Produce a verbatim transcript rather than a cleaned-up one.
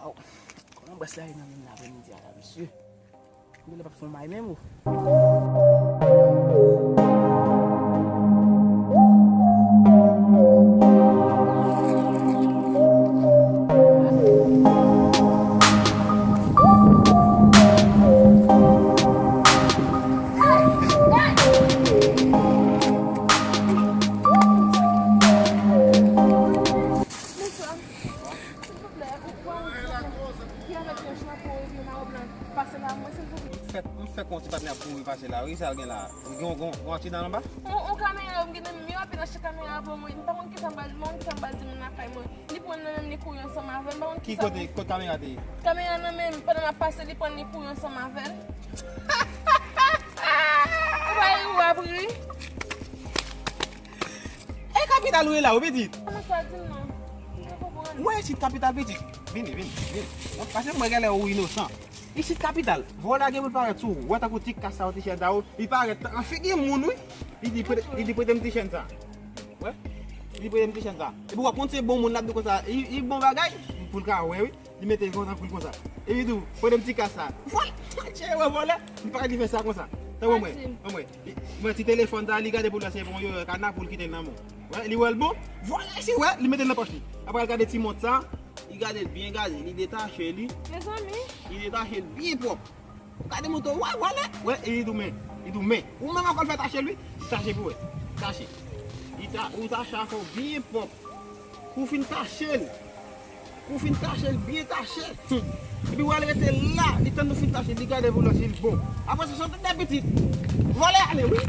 Aw, kòman brès la ye nan men m nan aprèmidi a la, mesye? M genlè p ap fè yon may menm ou. Bonswa. Silvouplè, ou pran yon ti ki avèk yon chapo epi yon mawon blan pase la mwen, silvouplè. M fè, m fè kon ti patnè ap kouri pase la wi, sa l gen la? Gen yon, gen yon, gen yon aksidan anba? On, on kamera, m gen nan men m yo, apèn achte kamera pou mwen. M pa konn kisa m pral, m pa konn kisa m pral di moun lakay mwen. Li pran nan men m, li kouri ansanm avè l, m pa konn kisa. Ki kote, kote kamera te ye? Kamera nan men m, pandan m ap pase, li pran, li kouri ansanm avè l. Ou pa ri, ou ap ri. E kapital ou ye la, ou pitit? Kòman sa di m non? M pa konprann. Mwen isit kapital pitit. Vini, vini, vini. Paske mwen genlè ou inosan. Isit kapital. Vòlè gen pou l parèt sou ou. Wè tankou ti kas sa ou ti chèn sa ou. Li parèt an figi moun wi. Li di prete, li di prete m ti chèn sa. Wè. Li di prete m ti chèn sa. Epi w ap konn se bon moun l ap di konsa. Li, li bon bagay. Pou l ka wè wi. Li mete l konsa pou l konsa. Epi tou, prete m ti kas sa. Vòlè. Tchè wè vòlè. Li pa ka di fè sa konsa. Tankou mwen. Mwen, mwen. Mwen ti telefòn sa li gade pou l wè se bon yo, yo kana pou l kite l nan men w. Wè, li wè l bon. Vòlè si wè, li mete l nan pòch li. Apre l gade ti mont sa. Li gade l byen gade, li detache li. Mezanmi. Li detache l byen pwòp. Gade moto, wè, vòlè. Wè, e li di w men. Li di w men. Ou menm ankò l fè tache l wi. Tache pou wè. Tache. Li ta, ou tache afè w byen pwòp. Kou fin tache l. Kou fin tache l, byen tache. Epi w al rete la, li tann ou fin tache l, li gade pou l wè si l bon. Apre sa, soti de pitit. Vòlè ale wi.